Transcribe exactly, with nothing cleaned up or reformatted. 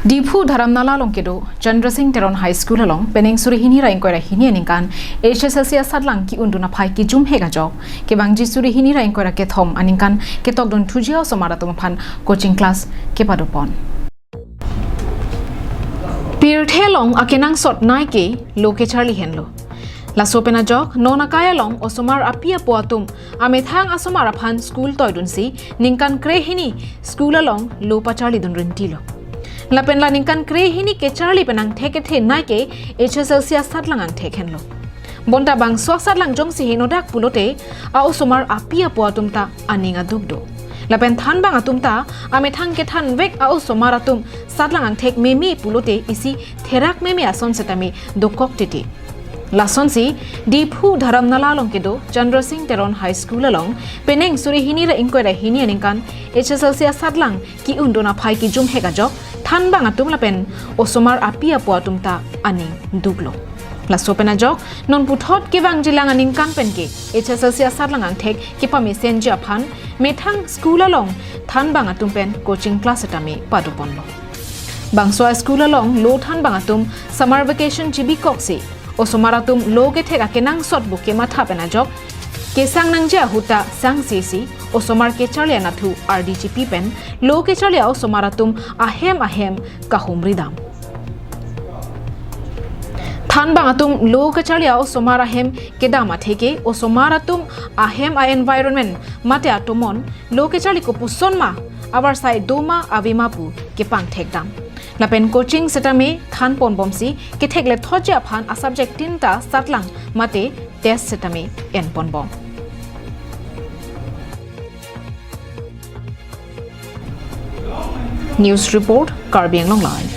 Diphu Dharamnala along kedo Chandra Singh Teron High School along penang suri hini ra ingkoi ra hini aningkan H S L C asatlang ki-undun aphai kijumhek ajok kevangji suri hini ra ingkoi ra kethom aningkan ketokdun thuji a-osomar atum aphan coaching class kepadopon. Pirthe along akenangsot nai ke lo kecharli henlo. Laso pen ajok non akai along osomar api apo atum amethang asomar aphan school toidunsi ningkan krehini school along lo pacharlidun rintilo. Lapen la ningkan krehini kecharli pen angthek kethe nai ke H S L C asatlang angthek henlo. Bonta bangso asatlang jongsi henodak pulote a-osomar api apo atum ta aning aduk do. Lapen thanbang atum ta amethang kethanvek a-osomar atum satlang angthek meme pulote isi therak meme ason setame dokok titi. Lasonsi Diphu Dharamnala along kedo Chandra Singh Teron High School along penang suri hini ra ingkoi ra hini aningkan H S L C asatlang ki-undun aphai kijumhek ajok thanbang atum lapen osomar api apo atum ta aning duklo. Laso pen ajok non puthot kevangjilang aningkan penke H S L C asatlang angthek kepamesenji aphan methang school along thanbang atum pen coaching class setame padoponlo. Bangso a-school along lo thanbang atum summer vacation chibikoksi osomar atum lo kethek akenangsot bu kematha pen ajok kesang nangji ahut ta sangsi si osomar kecharli anatthu ardi chipi pen lo kecharli a-osomar atum ahem ahem kahumri dam. Thanbang atum lo kecharli a-osomar ahem kedam atheke osomar atum ahem a-environment mate atomon lo kecharli kopuson ma avarsai doma avema pu kepangthek dam. Lapen coaching setame thanponbomsi kethek lethotji aphan a-subject tinta satlang mate test setame enponbom. News report, Karbi Anglong Live.